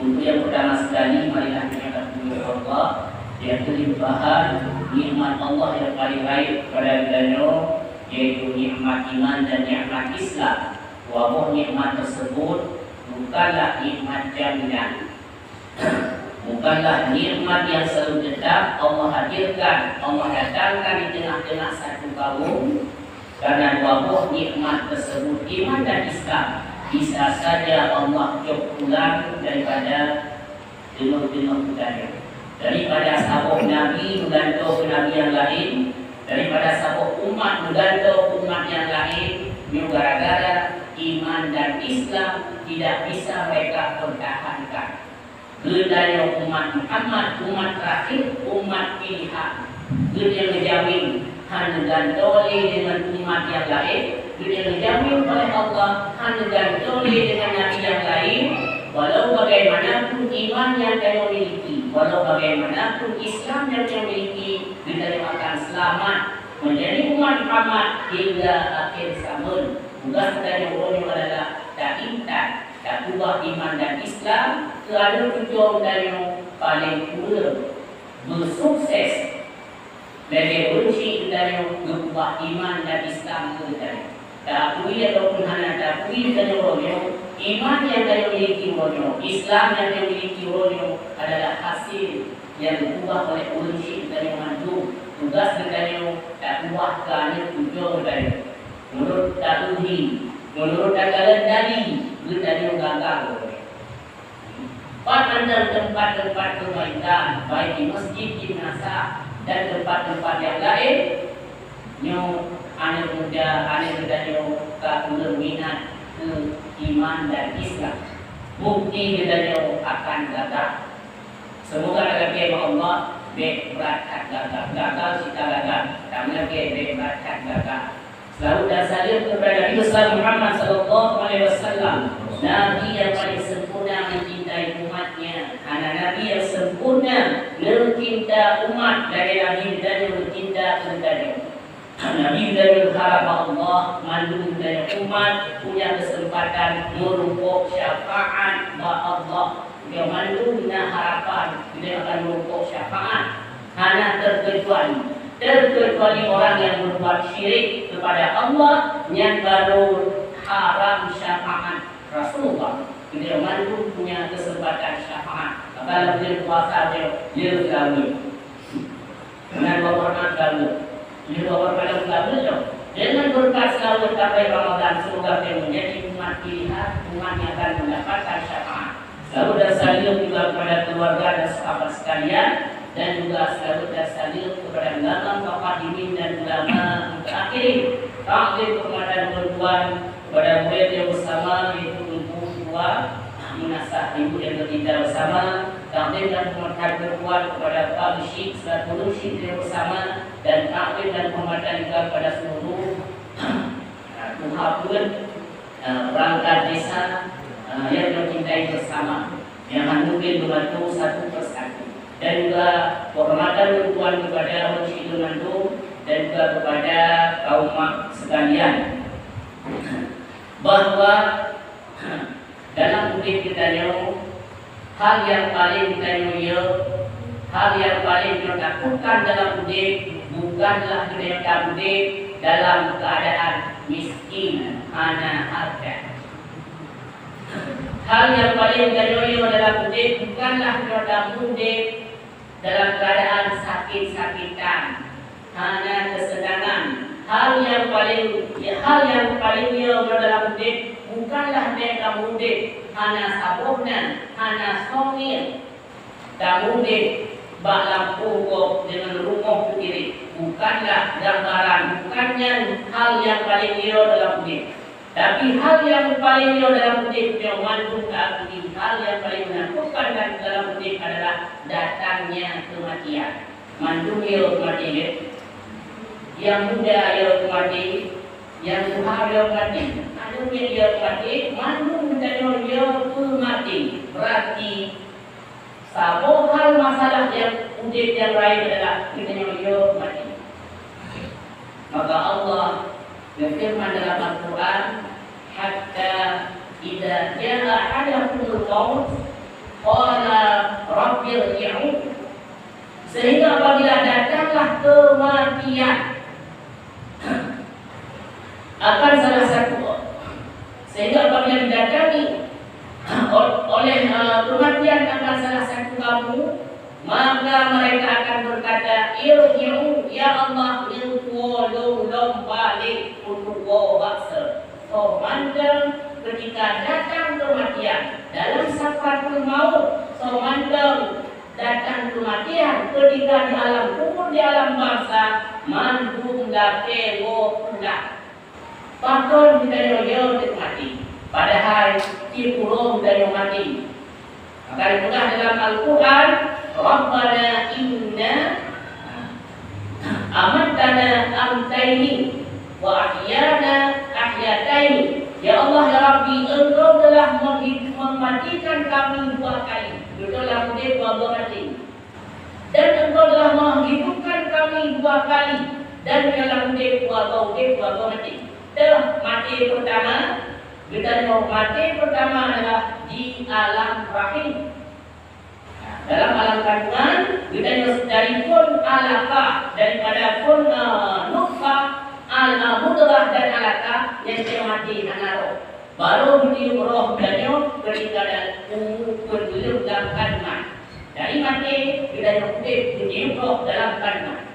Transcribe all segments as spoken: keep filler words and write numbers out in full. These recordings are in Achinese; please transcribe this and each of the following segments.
Untuk yang pertama sekali, marilah kita puji Allah, yaitu merupakan nikmat Allah yang paling baik kepada kita nyoe, yaitu nikmat iman dan nikmat Islam. Dua boh nikmat tersebut bukanlah nikmat jaminan. Bukanlah nikmat yang selalu tetap Allah hadirkan, Allah datangkan di tengah-tengah satu kaum, karena dua boh nikmat tersebut, iman dan Islam, bisa saja Allah cop pulang daripada teungoh-teungoh budaya. Daripada saboh nabi meugantoe keu nabi nyang laén, daripada saboh umat meugantoe keu umat nyang laén, nyoe gara-gara iman dan Islam tidak bisa mereka pertahankan. Geutanyoe umat Muhammad, umat terakhir, umat pilihan. Geutanyoe neujamin hana gantoe lé deungon umat nyang laén, geutanyoe neujamin oleh Allah hana gantoe lé deungon nabi nyang laén, walau bagaimanapun iman nyang tanyoe miliki, walau bagaimanapun Islam nyang tanyoe miliki, geutanyoe akan seulamat menjadi umat Muhammad hingga akhir zaman. Tugaih geutanyoe uroe nyoe adalah taintat, takeubah iman dan Islam keu aneuk cucoe geutanyoe paleng kureueng beusukses lagèe ureueng chik geutanyoe geukeubah iman dan Islam keu geutanyoe. Taakui ataupun hana taakui geutanyoe uroe nyoe, iman nyang tanyoe miliki uroe nyoe, Islam nyang tanyoe miliki uroe nyoe adalah hasil nyang geukeubah oleh ureueng chik geutanyoe mandum. Tugaih geutanyoe takeubah keu aneuk cucoe geutanyoe. Meunurot taeuhi, meunurot takalon dari, geutanyoe gagal. Pat mantong teumpat-teumpat peubaikan, baik di masjid, di meunasah, dan teumpat-teumpat nyang laén, nyoe aneuk muda, aneuk geutanyoe ka kureueng minat keu iman dan Islam. Bukti geutanyoe akan gagal. Seumoga talakèe bak Allah, bèk brat that gagal. Gagal cit ka gagal, tapi talakèe bèk brat that gagal. Salawat dan saleuem kepada Nabi besar Muhammad sallallahu alaihi wasallam, Nabi yang paling sempurna mencintai umatnya. Hana nabi yang sempurna neucinta umat lagèe Nabi geutanyoe neucinta keu geutanyoe. Nabi geutanyoe harap bak Allah, mandum geutanyoe umat punya kesempatan meurumpok syafaat bak Allah. Geutanyoe mandum na harapan geutanyoe akan meurumpok syafaat. Hana terkecuali, terkecuali orang yang berbuat syirik kepada Allah, nyan baru haram syafaat Rasulullah. Geutanyoe mandum punya kesempatan syafaat. Maka lam buleuen puasa nyoe, ya, seulaweuet. Meunan dua hormat seulaweuet. Nyoe dua hormat seulaweuet nyoe. Dengan berkat seulaweuet sampai Ramadan, semoga kita menjadi umat pilihan, umat yang akan mendapatkan syafaat. Salawat dan saleuem juga kepada keluarga dan sahabat sekalian, dan juga salawat dan saleuem kepada ulama mutaqaddimin dan ulama mutaakhirin. Takzim kehormatan tuan-tuan kepada murid yang bersama, yaitu Teungku Ketua Meunasah Ibu dan Baginda bersama, takzim dan hormat kami kuat kepada Pak Geuchik selaku Geuchik dan bersama, dan takzim dan penghormatan juga kepada seluruh, eh, tuha peuet, eh, perangkat desa, eh, yang kita cintai bersama, yang hana mungkin membantu satu persatu. Dan juga penghormatan tuan kepada Geuchik Lôn Mandum dan juga kepada kaum mak sekalian. Bahwa dalam udép geutanyoe, hal nyang paleng geutanyoe yö, hal nyang paleng geutanyoe takutkan dalam udép, bukanlah geutanyoe taudép dalam keuadaan miskin, hana hareuta. Hal nyang paleng geutanyoe yö dalam udép, bukanlah geutanyoe taudép dalam keuadaan sakét-sakétan, hana keuseunangan. Hal nyang paleng, hal nyang paleng yö dalam udép bukanlah bèk taudép hana saboh nan, hana song ngieng. Taudép bak lampôh gob deungon rumoh teukiréh bukanlah gambaran, bukan nyan hal nyang paleng yö dalam udép. Tapi hal nyang paleng yö dalam udép nyoe mandum ka akui, hal nyang paleng menakutkan dalam udép adalah datangnya kematian. Mandum yö maté, ya. Nyang muda yö maté, nyang tuha yö maté. Aneuk miet yö maté, mandum geutanyoe yö peumaté. Berarti saboh hal masalah nyang udép nyang rayeuk adalah geutanyoe yö maté. Maka Allah geufeureuman dalam Al-Quran, "Hatta idza jaa ahadakumul maut, Sehingga apabila datanglah kematian akan salah satu, sehingga apabila didatangi oleh, eh, kematian akan salah satu kamu, maka mereka akan berkata, "Irji'u, ya Allah, neutuwoe lôn lom balek keu tuwoe bak seue." Soe mantong ketika datang kematian dalam sakratul maut, soe mantong datang kematian ketika di alam kubur, di alam barzakh, mandum lakée woe pulang. Pakon geutanyoe yo teuk maté, padahai cit uroe geutanyoe maté? Maka geupeugah dalam Al-Quran, "Rabbana inna amatana amtaini wa ahyana ahyataini." Ya Allah, ya Rabbi, Engkau telah menghi-, mematikan kami dua kali. Beutôi lah udeb dua goe maté. Dan Engkau telah menghidupkan kami dua kali, dan dalam udeb dua goe udeb dua goe maté. Teuh maté peurtama, geutanyoe maté peurtama adalah di alam rahim. Dalam alam kandungan, geutanyoe dari phon alaka, daripada phon, eh, nutfah, al-, eh, mudghah dan alaka, nyang geutanyoe maté hana roh. Barô geutiup roh geutanyoe ketika umu peuet buleuen lam kandungan. Dari maté, geutanyoe udeb geutiup roh dalam kandungan.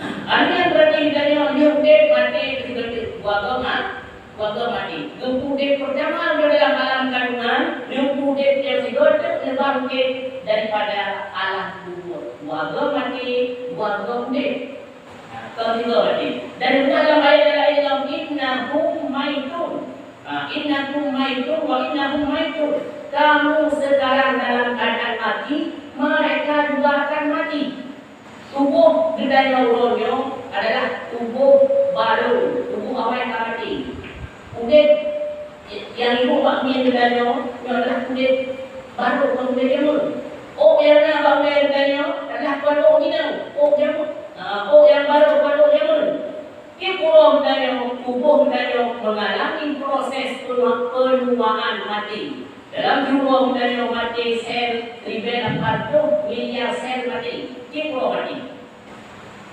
Aneuëk berarti geutanyoe lheueh udeb maté keudeh, dua goe ma-, dua goe maté. Geupeu udeb peurtama dalam alam kandungan, lheueh udeb nyang sigoe teuk leubeh udeb daripada alam kubur. Dua goe maté, dua goe udeb. Kon sigoe maté. Dan geupeugah lam ayat nyang laén lom, "Innahum maitun." Ha, "Innakum maitun wa innahum maitun." Kamu sekarang dalam keadaan mati, mereka juga akan mati. Tuboh geutanyoe uroe nyoe adalah tuboh barô, tuboh awai ka maté. Udeb nyang iboh bak miet geutanyoe nyoe adalah udeb barô, kon udeb jameun. Ôk nyang na bak miet geutanyoe adalah kon ôk inong, ôk jameun. Ha, ôk nyang barô, kon ôk jameun. Tiep uroe geutanyoe, tuboh geutanyoe mengalami proses penua-, penuaan maté. Dalam tuboh geutanyoe maté sel ribèe lapan reutôh miliar sel maté. Tiep uroe maté.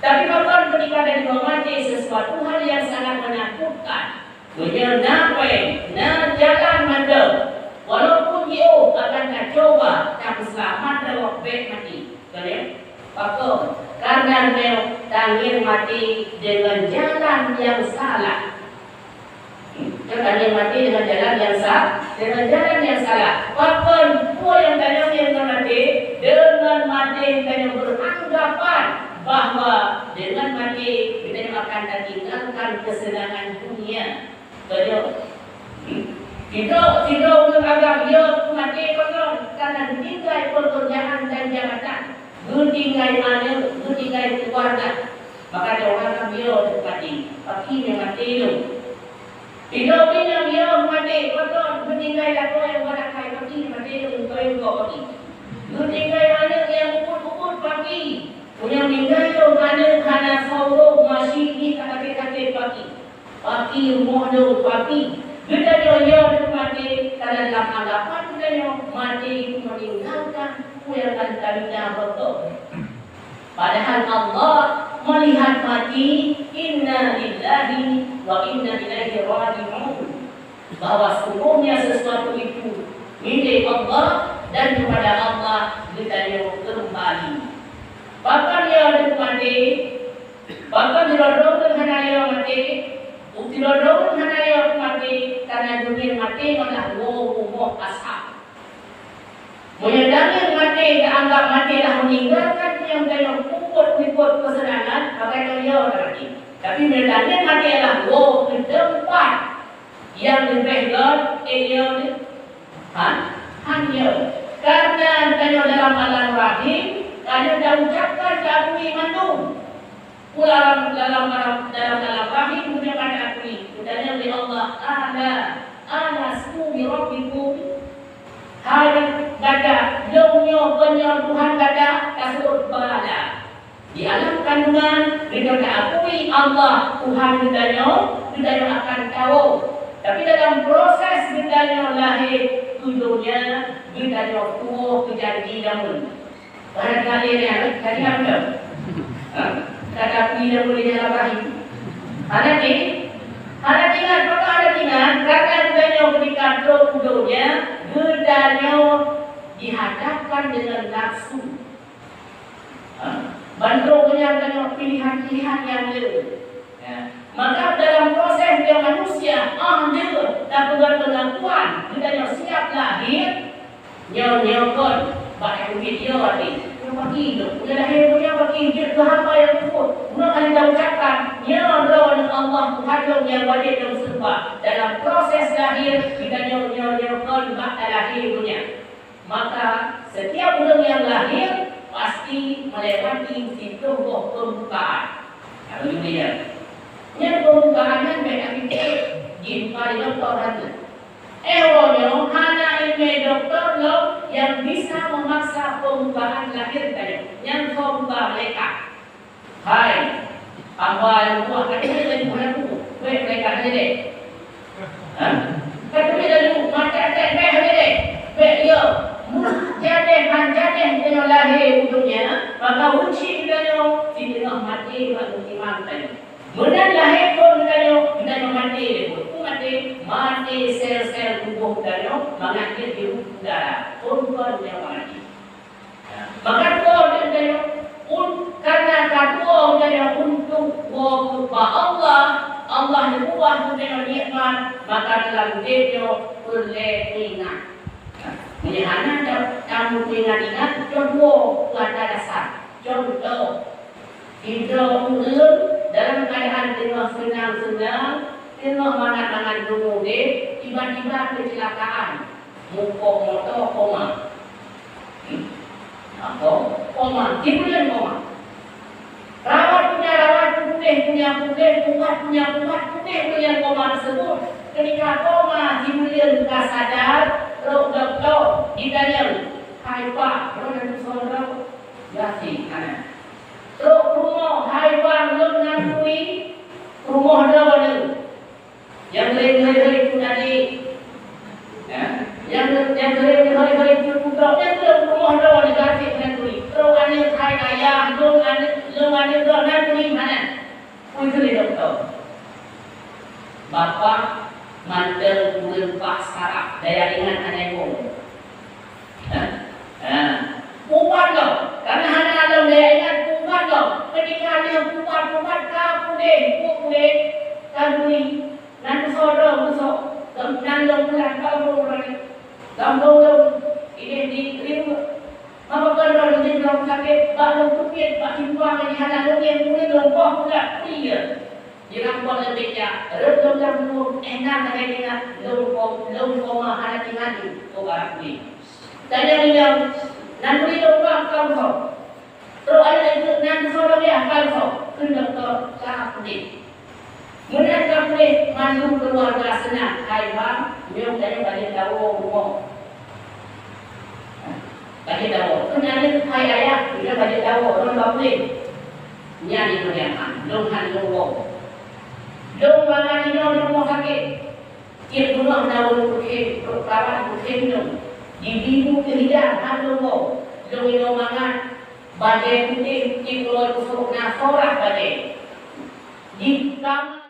Tapi pakon ketika dari maté sesuatu hal yang sangat menakutkan. Meunyoe na pèng, na jalan mandum, walaupun jiôh akan tacuba tapeuseulamat lewat bèk maté. Kon ya? Pakon? Karena tangieng maté dengan jalan yang salah. Tangieng maté dengan jalan yang sa-, dengan jalan yang salah. Pakon? Peue nyang tangieng ngon maté? Dengan maté tangieng beranggapan bahwa dengan maté tangieng akan tatinggalkan kesenangan dunia. Beutôi. Sidroe, sidroe ureueng agam, yo, maté pakon, karena geutinggai pekerjaan dan jabatan, geutinggai aneuk, geutinggai keluarga. Maka ureueng agam, yo, maté, pakon nyang maté lôn. Sidroe ureueng inong, yo, maté pakon, geutinggai lakoe nyang bak akai, pakon nyang maté lôn, keu kok pakon. Geutinggai aneuk nyang ubit-ubit, pakon. Meunyoe ninggai lôn aneuk hana soe ureueng, masih jih ka sakét-sakét, pakon. Pakon rumoh lôn, pakon. Geutanyoe yo teuk maté, karena lam anggapan geutanyoe maté itu meninggalkan peue nyang ka geutanyoe beutôi. Padahal Allah melihat maté, inna lillahi wa inna ilaihi raji'un, bahwa sesungguhnya sesuatu itu milik Allah dan kepada Allah geutanyoe kembali. Pakon yo teuk maté? Pakon sidroe-droe ureueng hana yo maté? Sidroe-droe ureueng hana yo maté, karena dunia maté malah woe rumoh asab. Meunyoe tangieng maté taanggap maté lah meninggalkan nyang tanyoe peubuet-peubuet keuseunangan, maka tanyoe yo maté. Tapi meunyoe tangieng maté lah woe keu teumpat nyang leubeh göt, eh, yo, han, han yo. Karena tanyoe dalam alam rahim, tanyoe taucapkan, taakui mandum. Pula dalam, dalam, dalam, dalam rahim geutanyoe ka taakui, geutanyoe lé Allah, "Ala, alastu bi rabbikum?" Hai gata, lôn nyoe kon nyoe Tuhan gata? Tasebut bala. Di alam kandungan, geutanyoe taakui Allah, Tuhan geutanyoe, geutanyoe akan tawök. Tapi dalam proses geutanyoe lahé keu donya, geutanyoe tuwoe keu janji jameun. Barangkali nyan, jadi apa? Ha? Kata kui jameun di dalam rahim. Hana ti? Hana tingat, maka hana tingat, karena geutanyoe ketika trok u donya, geutanyoe dihadapkan dengan nafsu. Ha? Bandum nyan tanyoe pilihan-pilihan nyang le. Ya. Maka dalam proses dia manusia, ah, dia dah peugah pengakuan, geutanyoe siap lahé, nyoe, nyoe kon, bak keubiet yo até. Nyoe pagi tu, nyoe lahé tu nyoe pagi, jeuet keu haba nyang keuphon. Nyoe hana taucapkan, nyoe droeneuh Allah Tuhan lôn nyang wajéb lôn seumah. Dalam proses lahé, geutanyoe nyoe, nyoe kon bak talahé donya. Maka, setiap ureuëng nyang lahé pasti melewati siplôh boh pembukaan. Lalu dunia. Nyan pembukaan nyan bèk tapike jimpa di doktor saja. Eh, uroe nyoe hana ileumèe doktor lom nyang bisa memaksa pembukaan lahé tanyoe. Nyan keu buka malaikat. Hai, hamba nyang tuha, ka teubiet laju, hana tuha. Bèk mereka hana deh. Ha? Ka teubiet laju, mata tet bèk hana deh. Bèk yo. Mun jadeh han jadeh geutanyoe lahé u donya, maka uji geutanyoe siteungoh maté bak mukimah geutanyoe. Meunan lahé phon geutanyoe, geutanyoe maté lé phon. Peue maté? Maté sel-sel tuboh geutanyoe mangat jeuet di udara. Phon kon nyang maté. Maka tuwoe geutanyoe, un-, karena ka tuwoe geutanyoe untuk woe keu bak Allah, Allah neupeugah keu geutanyoe nikmat, maka dalam udép nyoe peureulèe ingat. Meunyoe hana ta-, tameuingat-ingat, cok tuwoe keu atra dasar. Contoh, sidroe ureuëng dalam keuadaan teungoh seunang-seunang, teungoh mangat-mangat deungon udép, tiba-tiba keucilakaan, mupok moto koma. Hmm? Apa? Koma, sibuleuen koma. Rawat punya rawat, putéh punya putéh, ubat punya ubat, putéh punya koma tersebut. Ketika koma, sibuleuen ka sadar, trok dokto, ditanyong, "Hai Pak, droeneuh tusoe droe?" "Gasien, hana." Trok rumoh, "Hai Bang, lôn nan turi rumoh droeneuh." Nyang lheueh-lheueh tu tadi. Ya. Nyang, nyang lheueh-lheueh tu putôk, nyang lheueh rumoh droeneuh gasien nan turi. Trok aneuk, "Hai Ayah, lôn aneuk, lôn aneuk droeneuh nan turi, hana." Peue kheun lé dokto? Bapak mantong ureuëng Pak Saraf, daya ingat hana iboh. Ha? Ha. Ubat lom, karena hana lom daya ingat, ubat lom. Ketika dia ubat-ubat ka puléh, ka puléh, ka guli, nan tusoe droe, tusoe, nan lom pulang ka ureuëng ramé. Gampông lôn, idéh di Rimueng. Maka kon lôn jeuet lom sakét, bak lôn teubiet, bak simpang di hana lôn nyang puléh lôn poh pulat, peue ye? Di gampông lôn teubiet jak, rot lôn lam rumoh, eh, na lagèe ingat, lôn ko-, lôn koma hana tinggai, ko barang kulit. Tanyong inong, nan turi lôn bak kau kong. Trok aneuk geuh nan soe lagèe akal soe, kheun dokto ka puléh. Meunan ka puléh, mandum keuluwarga seunang, "Hai Bang, nyoe tanyoe ka jeuet tawoe rumoh." Ka jeuet tawoe. Kheun aneuk, "Hai Ayah, nyoe ka jeuet tawoe, droeneuh ka puléh." Nyan jinoe nyang han, lôn han lôn woe. Lôn mangat inoe di rumoh sakét. Tiep bunoe na ureueng peukhém, trok perawat peukhém lôn. Di bibu teuhidang, han lôn woe. Lôn inoe mangat. Bajèe putéh, tiep uroe teusok na sorah bajèe. Di kama